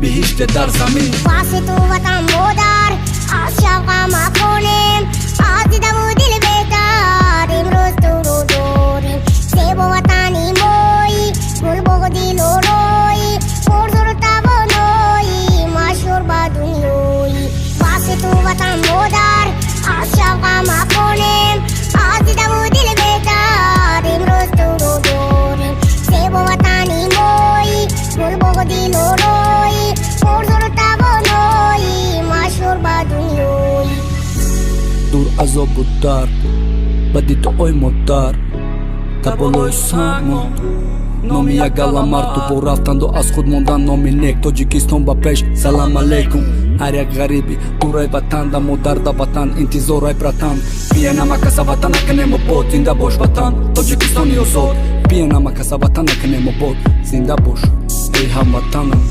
Биҳиште дар замин. Васи ту ватан модар, аз шавқа махонем, аз дидаву дил беҳтар имрӯз туро дорем. Зебо ватани мои, гулбоғ, дилорои, пурзуру тавонои, машҳур ба дунёи. Васи ту ватан модар, аз шавқа махонем, аз дидаву дил беҳтар имрӯз туро дорем. Зебо ватани мои, гулбоғ, дилорои, пурзуру тавонои, машҳур ба дунёи. Дур азобу дард ба дидои модар, дар болои само номи як гала марду бо рафтанду аз худ мондан номи нек. Тоҷикистон ба пеш! Салам алейкум ҳар як ғариби дурай ватан, да модар, да ватан интизорай, братан. Бия, намакаса, ватан накунем обод. Зинда бош, ватан, Тоҷикистони озод. Бия, намакаса, ватан накунем обод. Зинда бош, эй ҳамватанам.